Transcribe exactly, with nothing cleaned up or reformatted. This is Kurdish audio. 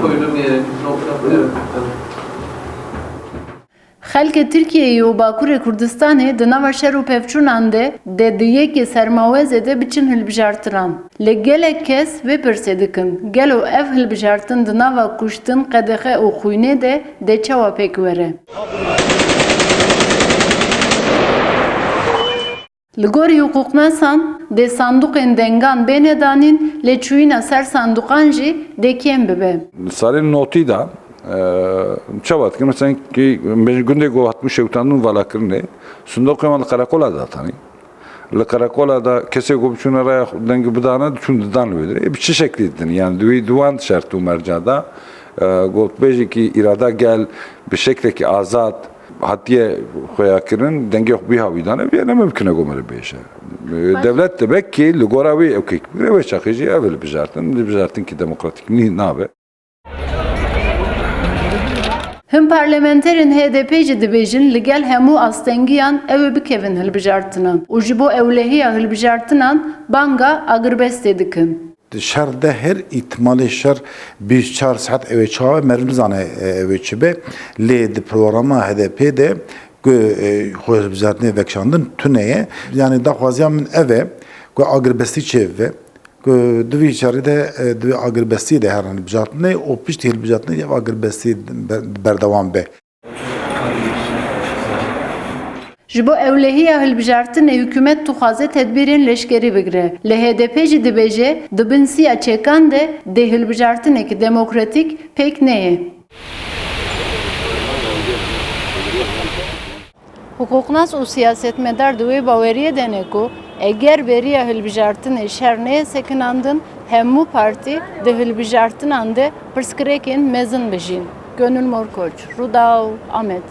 Buyurun, bir yere, mikrofonu buyurun. Xelkê Tirkiyeyê û Bakurê Kurdistanê di nava şer û pevçûnan de, de di yekê sermawezê de biçin hilbijartinan. Lê gelek kes vê pirsê dikin, gelo ev hilbijartin di nava kuştin, qedexe û xwînê de, de çawa pêk were? Li gorî hiqûqnasan, dê sanduqên dengan bêne danîn, lê çûyîna ser sanduqan jî dê kêm bibe. Li salên notî de, e, çawa dikin? Mesela ki, bêjin gundê ku hatibû şewitandin û valakirinê, sindoqê wan li qereqola de datanî. Li qereqola de kesê ku biçûne raya xwe dengê bidane, diçûn didan li wê dirê. Bi çi şeklî didin? Yani di wî, di wan şert û merca de, e, gotbêjekî îrada gel bi şeklekî azad hatiye xuyakirin, dengê xwe bîha wî dane, vê ne mimkun e ku me li bêje. E, dewlet dibe ki li gora wê ew kek bigire, wê çaxê jî ev hilbijartin, hilbijartinkî demokratîk nî nabe. Hin parlamenterên H D P jî dibêjin, li gel hemû astengiyan ew ê bikevin hilbijartinan û ji bo ewlehiya hilbijartinan banga agirbestê dikin. Di şer de her îhtimalê şer bîst û çar saet ew ê çawa be, meriv nizane, e, ew ê çi be. Lê di programa H D P de ku, e, xwe hilbijartinê vekişandin tune ye. Yani daxwaziya min ev e ku agirbestî çêbibe. Ku di vî şerî de, e, di vî agirbestî de herin hilbijartinê û piştî hilbijartinê ev agirbestî ber-, berdewam be. Ji bo ewlehiya hilbijartinê hikûmet dixwaze tedbîrên leşkerî bigire. Li H D P jî dibêje, di bin siya çekan de dê hilbijartineke demokratîk pêk neyê. Hiqûqnas û siyasetmedar di wê baweriyê de ne ku eger beriya hilbijartinê şer neyê sekinandin, hemû partî di hilbijartinan de pirsgirêkên mezin bijîn. Gönül Morkoç, Rûdaw, Amed.